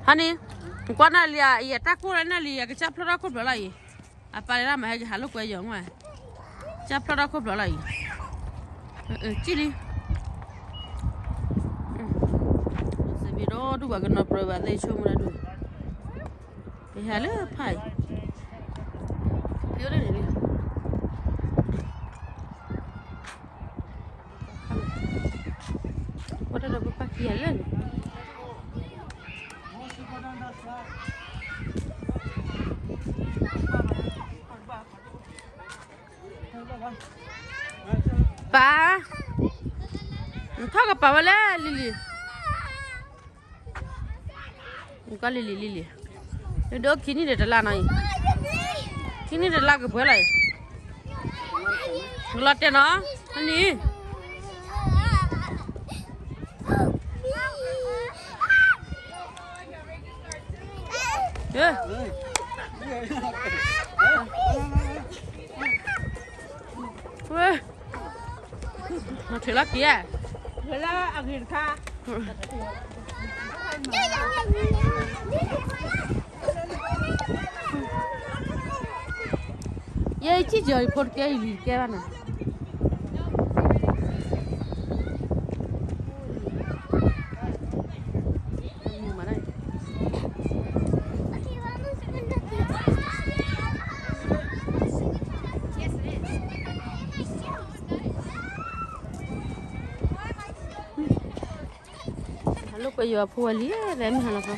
ဟါန့ၣ်, ကွၢ်နၢ်လံဧါ, အံၤအတၢ်ကိၢ်လၢနၢ်လံ အကစၢ်ဖျီၣ်ထီၣ်ခိၣ်ဖျီၣ်လီၤအံၤ, အပၢ်လၢဒၣ်မၤဟဲကဟးလိာ်ကွဲယီၤမ့ၢ်, ကစၢ်ဖျီၣ်ထီၣ်ခိၣ်ဖျီၣ်လီၤအံၤ, ကံၣ်လံ, စဘ့ၣ်ဒီးဒူၣ်ဘၣ်ကနီၤပြၢဘၣ်သ့ၣ်ဆိကမိၣ်ဒၣ်ဒူၣ်, ကဟဲလၢဖးအံၤ, ဖဲလၢန့ၣ်လံ ဝဲတၢ်ဒီးပပၢ်ခံဂၤလၢာ်န့ၣ်, ပၢ်, နထီၣ်ကပၤဝဲလၢလံၤလံၤ နကလံၤလံၤလံၤလံၤ, နဒိခံနံၣ်ဒီးတလါနီၤအံၤ, ခံနံၣ်တလါကပှဲၤလီၤအံၤ, နလီၤတဲာ်နီၤ, ဟနံၣ် ဝဲ, မၤထုးလီၤက့ၤဧါ, ထုးလီၤအဂ့ၤတခါ, ယဲအံၤ ကံၣ်ကီၤအံၤဖိတကဲအံၤလံၤတကဲဘၣ်နီၤ. ဟးလိာ်ကွဲယွၤဖိဝဲလံ သဲမုၢ်ဟါလီၤခီ,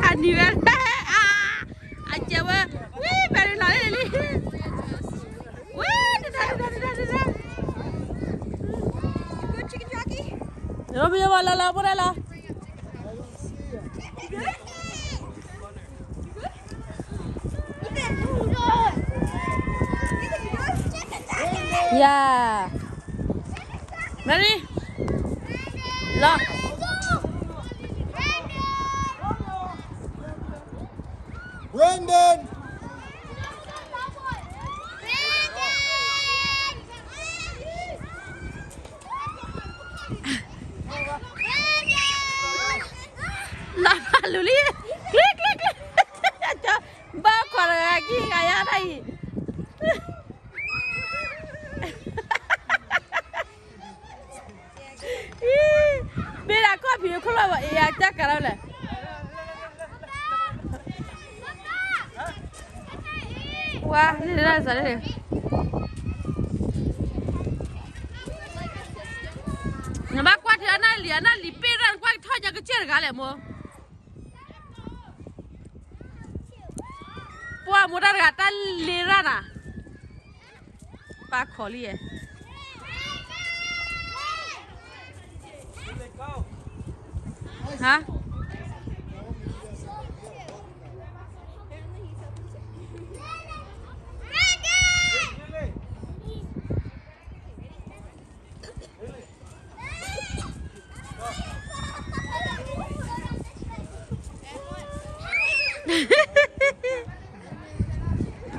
အနံၤဝဲ, အကဲဝဲ, ဝံၤ ဘဲရလီၤလံ, ဝံၤ တဒါတဒါတဒါတဒါ, ရိမ့ၤယဘၣ်လီၤလီၤ ဖိဒၣ်လီၤ. Yeah. Ready? လီၤ. Brandon. Brandon. လီၤလူၤလံ, ကျ့ကျ့ကျ့, ဘၣ်ခွါတဂၤကံၢ်ဂၤယါတၢ်အံၤ, ဘ့ၣ်ဒၣ်ခီၣ်ဖံးခိၣ်လီၤဘၣ် အံၤအတၢ်ကၤလီၤလဲၣ်. ဝါ န့ၣ်ဒၣ်စးန့ၣ်, နဘၣ်ကွၢ်ထဲအနၢ်လံၤ အနၢ်လံၤပ့ၢ်ရၣ် နကွၢ်ထီၣ်ညါကစၢၢ်တဂၤလဲၣ်မိၢ်, ပှၢ်မိၢ်တၢ်တဂၤတၢ်လ့ရၣ်နၤ, ပၢ်ခိးလံယဲၢ် ဟါ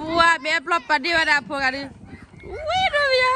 ပှၤမ့ၢ်အပျီၢ်ပာ်ဒ့ၣ်ဝဲဒၣ်အဖိဂၤဒုး, ဝံၤဒိၣ်ယၤ,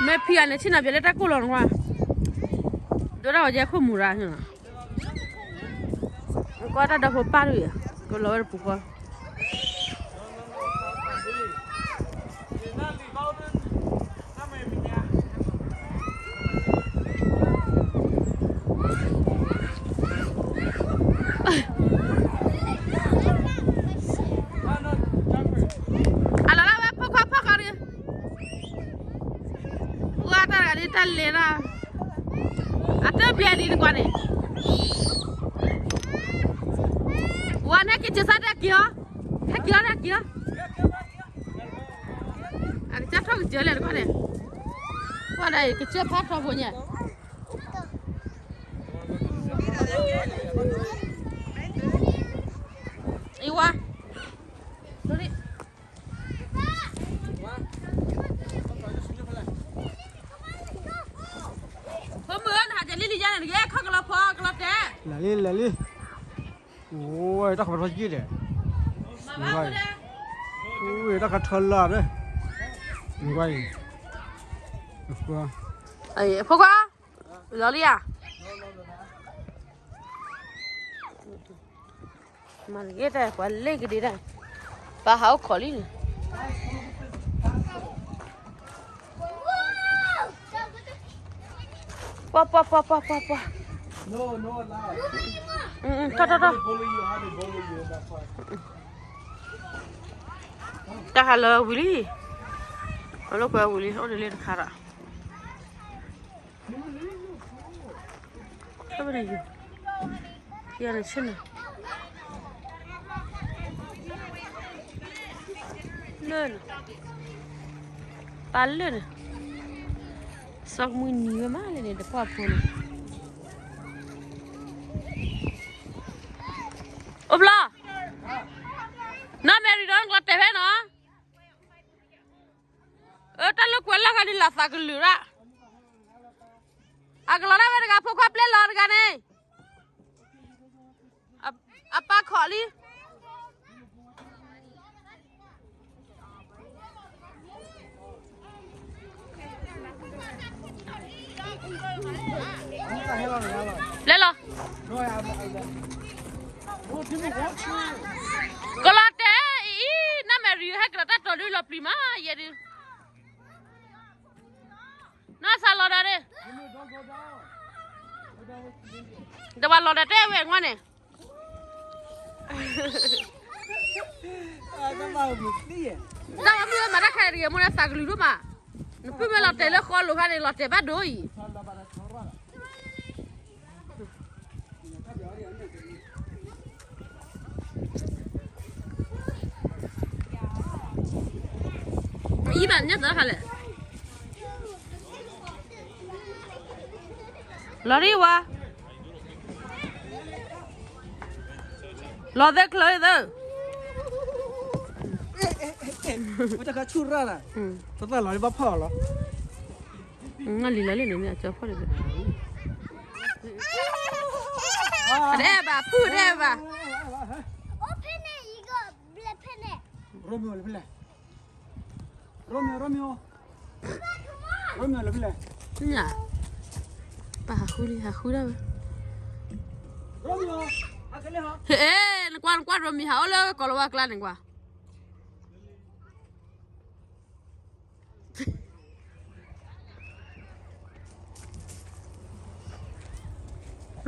မ့ၢ်ဖံဂၤန့ၣ် ဆ့ၣ်နီၤပျဲလၢတၢ်ကိၢ်လီၤနကွၢ်, ဒိၣ်ဒၣ်ဝဲယဲခိၣ်မူၤရၤန့ၣ်လီၤ. ကွၢ်တၢ်ဒီဖိပၢ်တဂ့ၤ, ကလီၤဝဲတပူၤဃီ. အလီၤလၢဝဲဖိခွါဖီၣ်ဃီဒီး, ပှၤတၢ်တဂၤဒ်တၢ်လဲၤတၢ်, အတၢ်ဘျဲဒ်နကွၢ်န့ၣ်, ပှၤန့ၣ်က့ၤစၢ်စၢ်တၢ်က့ၤအီၤ, ဟဲက့ၤအီၤတၢ်က့ၤအီၤ, အကစၢ်ထီၣ်ကစၢၢ်လဲၣ်တကွၢ်န့ၣ်, ပှၤဒၣ်အံၤကစၢၢ်ဖးထီဖိညါ, အံၤဝါ, ဒိၣ်ဒံး ဝါ, ဝါ, နကဲခီကလီၤဖီကလီၤတဲာ်, လဲၤလံ လဲၤလံ, အိၣ် တၢ်ခီထီက့ၢ်ဒီး, အိၣ် တၢ်ခီထီလၢ်ဒီး, နကွၢ်အံၤ, ဖိခွါ, လီၤလံဧါ. မၤတဂ့ၤတၢ် ပှၤလ့ကဒ့တၢ်, ပှၤဟးအိၣ်ခိးလံန့ၣ်, ပှၤပှၤပှၤပှၤပှၤပှၤ, ထီၣ်ထီၣ်ထီၣ်, တၢ်ဟးလၢဝံၤလံ, အလိာ်ကွဲဝံၤလံ အိၣ်ဒ်လ့တခါဒီး ယၤန့ၣ်ဆ့ၣ်နီၤ, လၢန့ၣ်, ပၢ်လၢန့ၣ်, စီၤကမုၢ်နံၤဝဲမးလၢန့ၣ် တပှၢ်ဖိန့ၣ်, အိၣ်ဖျီ, နီၢ်မဲရံဒီးနကျီတဲာ်ဖဲနီၤ. အၢ တၢ်လိာ်ကွဲလၢ်ခါဒ်လၢသးကလုာ်ရၣ်, အကလီၤဒၣ်ဝဲတဂၤ ဖိခွါပျဲလီၤတဂၤန့ၣ်, အပၢ်ခိးလံ, လဲၤလီၤ, ကလီၤတဲာ်အံၤ နီၢ်မဲရံဟဲကလီၤတၢ်တီၤဒုလီၤပျံၤမးယဲဒုး နီၢ်စၢ်လီၤဒီးန့ၣ်, တဘၣ်လီၤဒီးတဲဝဲအငီၢ်န့ၣ်, တၢ်မၤမုာ်ဝဲမၤတၢ်ခါန့ၣ်တဂ့ၤ မိၢ်န့ၣ်သးကလုာ်ဒိၣ်မး, နပုၢ်မ့ၢ်လီၤတဲာ်လၢဃီလိၤခါန့ၣ် လီၤတဲာ်ဘၣ်ဒိအံၤ အံၤဘၣ်ညါသးခါလဲၣ်, လီၤရံဝါ, လီၤသဲချၢသၢ, တၢ်ခါဆူၣ်ရၣ်လၢ, တၢ်သၣ်လီၤလၢဘၣ်ဖီၣ်အီၤလီၤ, နလံၤလီၤလံန့ၣ် မ့ၢ်အကၠီဖီၣ်န့ၣ်, တအဲၣ်ဘၣ် ဖုတအဲၣ်ဘၣ်, ဖဲန့ၣ်, ရိမ့ၤအိၣ်လၢဖဲလဲၣ်, ရိမ့ၤ, ရိမ့ၤ, ရိမ့ၤအိၣ်လၢဖဲလဲၣ်, ပၢ်ဟးဃုလံ ဟးဃုဒၣ်ဝဲ, ရိမ့ၤ, ဟဲ, နကွၢ် နကွၢ် ရိမ့ၤဟးအိၣ်လၢကီၤလၤဝါကျါန့ၣ်ကွၢ်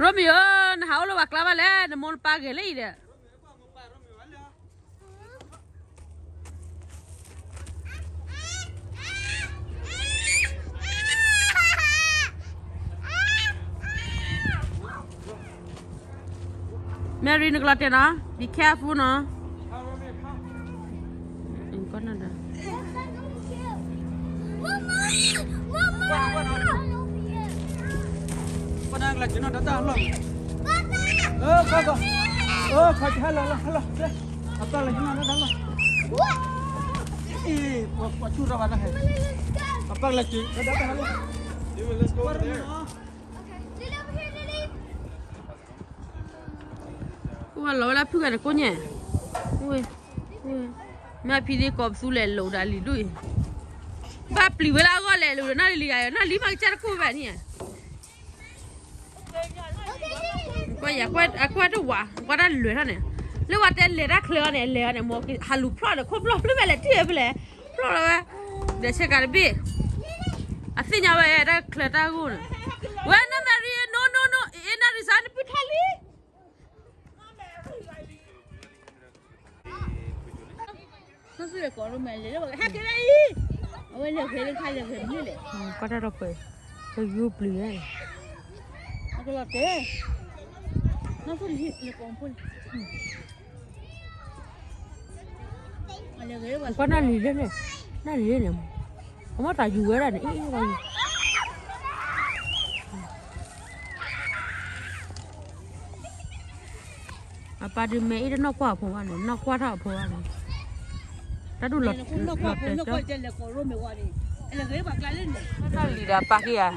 ရိမ့ၤဧၢ, နဟးအိၣ်လၢပှၤကျါဘၣ်လဲၣ်, နမိၢ်နပၢ်ဂဲၤလၢအံၤဒီး, မဲရံ နကလီၤတဲာ်နီၤ, be careful နီၤ, ကနဒါ, ကနဒါကလီၤက့ၤနီၤ တၢ်တၢ်လီၢ်, အၢ ခီကီ, အၢ ခီကီ ဟဲလီၤလီၤ ဟဲလီၤ အပၢ်လီၤက့ၤနီၤ တၢ်တၢ်လီၢ်, အံၤ ပှၤဆူၣ်ထီၣ်ဘၣ်တၢ်ဟဲ, အပၢ်လီၤက့ၤ တၢ်တၢ်လီၢ်, အိၣ်ဝဲလီၤဝဲဒၣ်ဖုၣ်ဂၤတကိးညါ, မ့ၢ်ဖံဒ့ကိးပသူလဲၤလိာ်ဒၣ်လံဒိၣ်အံၤ, ဘၣ်ပျံၤဝဲလၢအဂီၢ်လဲၤလိာ်ဒီး နီၢ်လံၤဂၤ, နီၢ်လံၤမးကစၢ်တကိးဘၣ်န့ၣ်ဧါ, ကွၢ်ယၤ, အကွၢ်တဝး, ကွၢ်တၢ်လဲၤထီၣ်န့ၣ်, လၢဝဲတဲလဲၤတၢ်ချၢအီၤန့ၣ် လဲၤအီၤန့ၣ် မ့ၢ်ဟးလူၤဖျီၣ်ဒီး ခိၣ်ဖျီၣ်ဖျၢၣ်ဖဲလဲၣ် ထံၣ်ဖဲလဲၣ်, ဖျီၣ်လီၤဝဲ, ဒီးဆဲးကၤတဘ့ၣ်, အသ့ၣ်ညါဝဲတၢ်ချၢတၢ်ဂိၢ်န့ၣ်, ဝဲ နီၢ်မဲရံ no no no, အ့ နီၢ်ရံစါ နပုၢ်ထီၣ်လံ နီၢ်သူၣ်လဲၤကိးရိမ့ၤလဲၤလၢပှၤကဟဲက့ၤလၢအံၤ, အဝဲလဲၤဂ့ၤလၢခါလဲၤဂ့ၤမနုၤလဲၣ်, ကွၢ်တၢ်ဒီးပှဲၤ, တယိပျံၤလဲၣ်, အကလီၤတဲာ်, နီၢ်သူၣ်လဲၤကိးဖိလဲၣ်, ကွၢ်နၢ်လံၤလၢန့ၣ်, နၢ်လံၤလၢန့ၣ်, အမ့ၢ်တၢ်ယူၤဝဲဒၣ်န့ၣ် အ့ၣ်အ့ၣ်ဝဲ အပၢ်ဒုးမဲအ့ၣ်တနီၢ်ကွၢ်အဖိဘၣ်န့ၣ် နီၢ်ကွၢ်ထီၣ်အဖိဘၣ်န့ၣ်, တၢ်ဒူၣ်လီၤတဲာ်ကၠီ, တၢ်လံၤဒီးပၢ်က့ၤဧါ, တၢ်လံၤဒီးပၢ်က့ၤဧါ,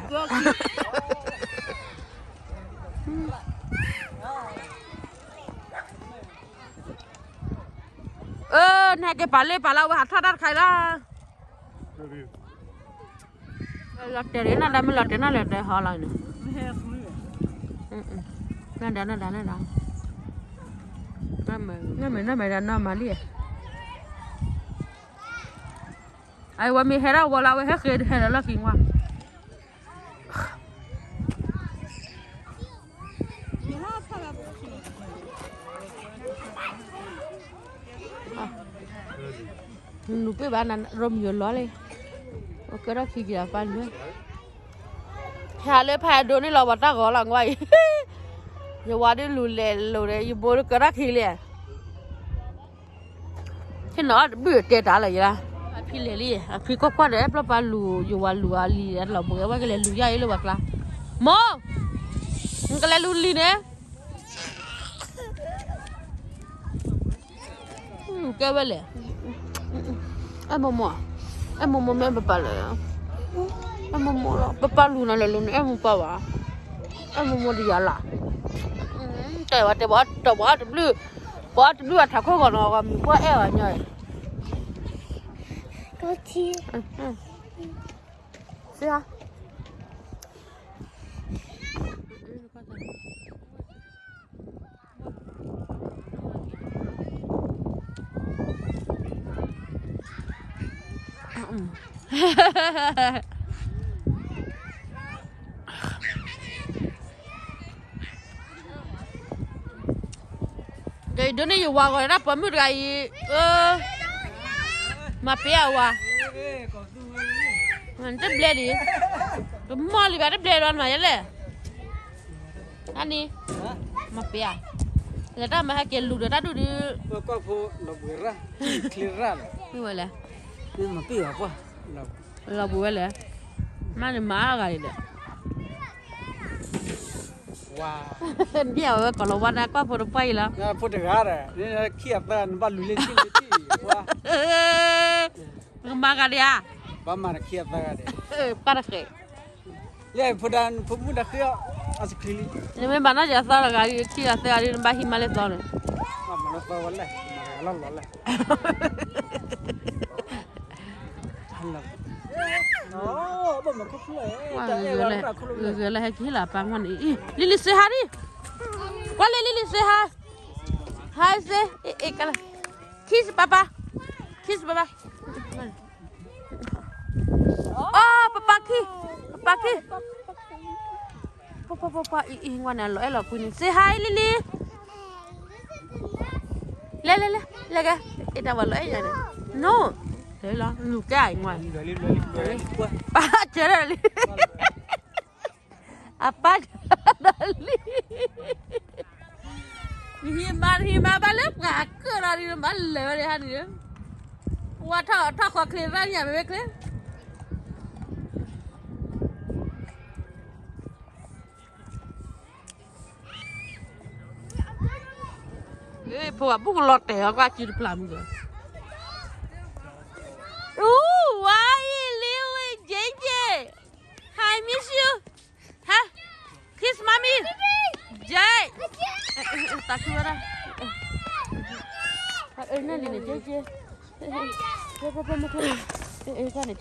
နဟဲက့ၤပာ်လၢပာ်လၢဝဲဟးထီၣ်တၢ်တခါအံၤလီၤ. လီၤတဲာ်ရ့နၢ်ဒါမ့ၢ်လီၤတဲာ်နၢ်လဲၣ်တဲဟီလီၤန့ၣ်, နၢ်ဒါနၢ်ဒါနၢ်ဒါ, နၢ်မဲာ်နၢ်မဲာ်ဒါနီၢ်မၤလံ, အဝဲမ့ၢ်ဟဲဒၣ်ဝီလၢအဝဲဟဲဃ့တဟဲဒီး လီၢ်ခံဝါ နူၤပ့ၢ်ဘၣ်နၤ ရိမံယိၤလီၤလံ, ကဲထီၣ်ခံက့ၤအပၢ်နွဲၣ်, ဟးလၢဖးဒိၣ်န့ၣ်လီၤ ပှၤတၢ်ဂီၤလီၤကွၢ်အံၤ, ယဝၤဒုးလူၤလဲၤလိာ်ဒီး ယဘိကဲထီၣ်ခံလံ, ဟ့ၣ်နီၤတဘုၣ်တဲတၢ်လၢယၤ, အဖံလဲၤလံ, အဖံကွၢ်ကွၢ်ဒီး အဲၣ်ပျီပာ်လူၤယဝၤလူၤအလံၤ လီၤဘှံးဝဲကလဲၤလူၤယၤအံၤလၢပှၤကျါ, မိၢ်, နကလဲၤလူၤလံၤန့ၣ် ကဲဝဲလဲၣ်, အဲၣ်မိၢ်မိၢ်, အဲၣ်မိၢ်မိၢ်မ့ၢ်ပပၢ်လဲၣ်, အဲၣ်မိၢ်မိၢ်လီၤ ပပၢ်လူၤနၤလဲၤလူၤန့ၣ် အဲၣ်မိၢ်ပၢ်ဘၣ်, အဲၣ်မိၢ်မိၢ်တယၤလၢ်, တဲဝဲတဲဘၣ်တဘျုး, ပှၤတဘျုးအထးခိၣ်ဂီၤနီၤ ဂီၤမံၤပှၢ်အဲၣ်အီၤညီအံၤ, စ့ဟါ ဒ်န့ၣ်ယဝၤဂီၤဒၣ်ပိာ်မုၣ်တဂၤအံၤ, မၤပ့ၤအဝၤ, တဘျဲဒံး, တမီၢ်လံဘၣ်တဘျဲဒီးမၤယဲလဲၣ်, အန့ၣ်, မၤပ့ၤဧါ, လဲၤတၢ်မၤဟဲက့ၤလူၤဒီးတၢ်ဒူၣ်ဒုး, မ့ၢ်ဝဲလဲၣ်, လီၤပူၤဝဲလဲၣ်, မ့ၢ်န့ၣ်မၤအါဂၤဒံးဒီး ဒ်အဝဲကိးလီၤဝါဒၣ်ကွၢ်ဖိတပှၢ်အံၤလီၤ, ဖိတဂၤဒီး, ခံအသၢဂၤနဘၣ်လူၤလၢခံလၢခံ, နကမၤဂၤဒံးဧါ, ဘၣ်မၤတခံအသၢဂၤဒံး, ပၢ်တဃဲး, လၢဖိဒၣ်ဖိမုၣ်ဒီးဃ့အီၤ, အစခရံလံ, နမ့ၢ်ဘၣ်နီၢ်ယၤသီတဂၤခံအသၢဂၤဒံး နဘၣ်ဟံးမါလၢသီန့ၣ်, မၤလၢသီဝဲလဲၣ်, မၤလီၤလီၤလဲၣ် ဂ့ၤဂ့ၤလၢဟဲက့ၤဟ့ၣ်လီၤအပၢ်မီၢ်န့ၣ်, လံလံ say hi ဒံး, ကွၢ်လံ လံလံ say hi, hi say, kiss ပၢ်ပၢ်, kiss ပၢ်ပၢ်, အိ ပၢ်ပၢ်ခံ, ပၢ်ပၢ်ခံ, ပၢ်ပၢ်ပၢ်ပၢ်, အံၤအံၤ ငါန့ၣ်လီၤအဲၣ်လီၤကွံန့ၣ် say hi လံလံ လဲၤလဲၤလဲၤ လဲၤကဲ အ့ၣ်တၢ်ဝဲလီၤအဲၣ်ယၤန့ၣ် no လဲၤလီၤ လူၤကဲအံၤ ငါ ပၢ်စၢၤဒီးလံ အပၢ်စၢၤဒီးလံ နဟံးမါ နဟံးမါဘၣ်လၢပှၤကၢၣ်လီၤဒ်မါလၢာ်ဝဲဒၣ်ဟါန့ၣ် ဝဲထီၣ်ထီၣ်ဃီချ့ရၣ်ညါမ့ၢ်ချ့ ဖိအဘူးကလီၤတဲာ်အီၤ ကွၢ်စုတဖျးမုၢ်ဒီး Ooh, why you leaving, J J? Hi, miss you. Huh? Kiss mommy. J. တၢ်ခုဝဲဒၣ် နလံန့ၣ် J J. ပပမ့ၢ်ထူ တၢ်န့ၣ်ထံၣ်ဝဲဒၣ်န့ၣ်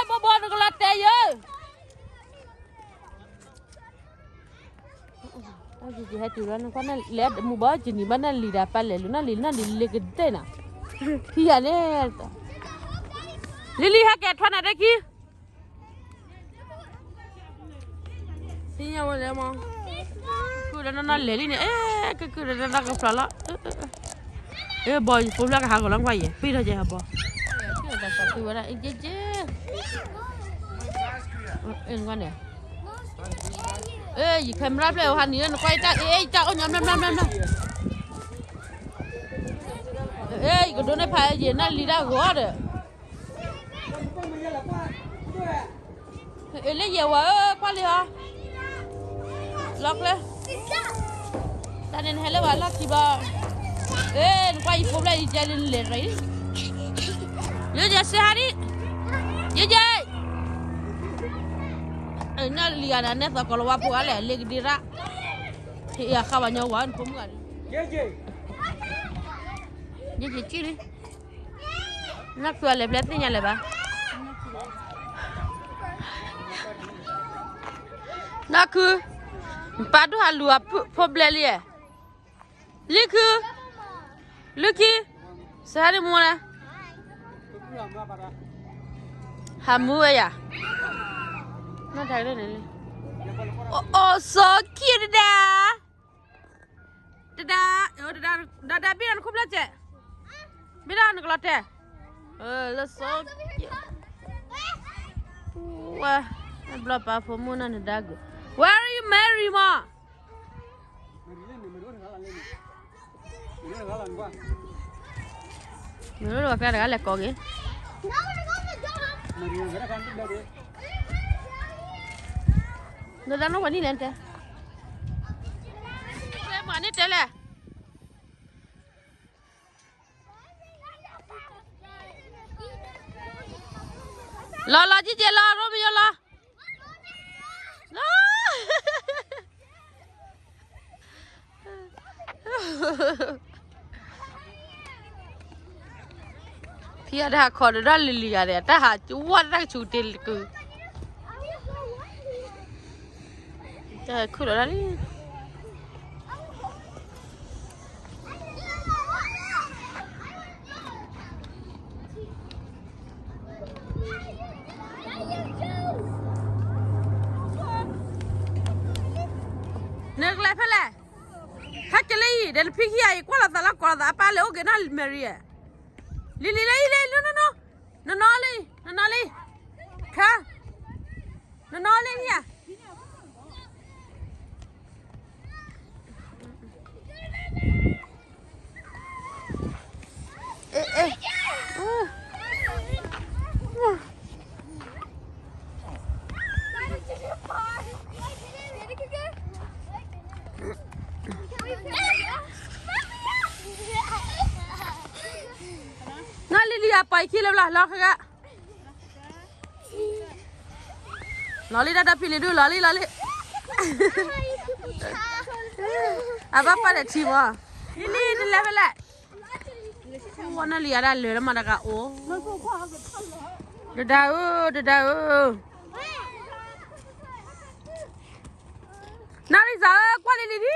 ဘီဘီနကလီၤတဲာ်ယၤ ဟဲတုၤလီၤနကွၢ် လဲၤမူဘီကနံၤဘၣ်နလံၤဒီး ပၢ်လဲၤလူၤ နလံၤနလံၤလ့ကဒဲးနၤ ထံၣ်ယၤန့ၣ် လံလံဟဲက့ၤထွဲနၤတခံ သ့ၣ်ညါဝဲလဲၣ်မး ကုၢ်ဒီးနနလဲၤလံန့ၣ် အဲ ကကုၢ်ဒီးနနကဖျိးလီၤ ဘီယဖိဖျၢၣ်ကဟးဂီၤလီၤကွၢ်ယဲ ပ့ၢ်ထီၣ်ကဲဟးဘီ ဝဲဒၣ် အ့ က့က့ အ့ နကွၢ်န့ၣ် အ့ ယ camera ဖျဲၣ်ဟးနံၤ နကွၢ်ယတၢ် အ့ ယတၢ်အိၣ်ညီမျၢမျၢမျၢ အ့ ယကဒိးန့ၢ်ဖးယဲ နလံၤတၢ်ဂီၤဒီး အ့ လၢယဲဝဲဧၢ ကွၢ်လံဟီ လီၤကျဲ တၢ်န့ၣ်နဟဲလၢပှၤလီၢ်ခံဘီ အ့ နကွၢ်ယဖိဖျၢၣ်ယကဲလံနလဲၤရံ ယဲယဲစ့ဟါဒံ ယဲယဲ နလံၤဂၤန့ၣ် နဲသိးကီးလီၤဝါဖိဂၤလဲၣ် လ့ကဒံရၣ် ဟ့ၣ်အဃါဝဲညီဝဲနဖိမုၣ်ဂၤန့ၣ် ယက့ၤကံၣ်လံ, နီၢ်ခုအလဲၤဘျဲသ့ၣ်ညါလဲၤဘၣ်, နီၢ်ခု, ပၢ်ဒိၣ်ဟးလူၤအဖိဘျဲလံ, လံခု, လံခံ, စဟဲဒ်မူလၢ ဟးမူဝဲယၤ, နီၢ်တၢ်န့ၣ်လံ, အိၣ်စီခံတဒါ, တဒါ, တဒါ, တဒါဘ့ၣ်ဒီးနခိၣ်ဖျၢၣ်စဲး, ဘ့ၣ်ဒီးနကလီၤတဲာ်, လၢစီ, ဝဲ, ဘျီပာ်ဖိမုၣ်နီၢ်နဒါဂုာ်, Where are you marry မး မ့ၢ်ဒ်လဲၣ် မ့ၢ်ဒ်လဲၣ် တဂၤလဲၤကိးက့ၤ, နတၢ်နီၢ်ပှၤနံၣ်လဲၣ်တဲ, ပှၤနံၣ်တဲလဲၣ်, လီၤလီၤကံက့ၤလီၤ ရိမယိလီၤ. ဖံအတၢ်ဟးခီဒီးလံၤလံၤဂၤဒီး တၢ်ဟးကဝီတၢ်ကဆူးတ့ၢ်လကု, တၢ်ဟဲခုၣ်လီၤဒၣ်လံ. နကလဲၤဖဲလဲၣ်, ဟဲက့ၤလၢအံၤ ဒီးနဖံခံဂၤအံၤ ကွၢ်လိာ်သးလၢကိးလိာ်သးအပၢ်လၢအိၣ်က့ၤနီၢ် Mary ဧၢ, လံၤလံၤလၢအံၤလံ, နီၢ်နီၢ်, နီၢ်နီၢ်လံ, နီၢ်နီၢ်လံ, ခါ, နီၢ်နီၢ်လံဧါ. နီၢ်လံၤလံၤ အပှၤခံလၢဘျီ လီၤဃဲဂၤ, လီၤလံ တၢ်တၢ်ဖံလံၤဒု လီၤလံ လီၤလံ, အဘၣ်ပာ်ဒီးထံမး, လံၤလံၤ တလဲၤဖဲလဲၣ်, ဝဲနီၢ်လံၤအဒၣ်လၢာ်လၢမၤတဂၤအိၣ်, တဒါဧၢ တဒါဧၢ, နီၢ်လံၤစးဧၢ ကွၢ်လံၤလံၤဒံ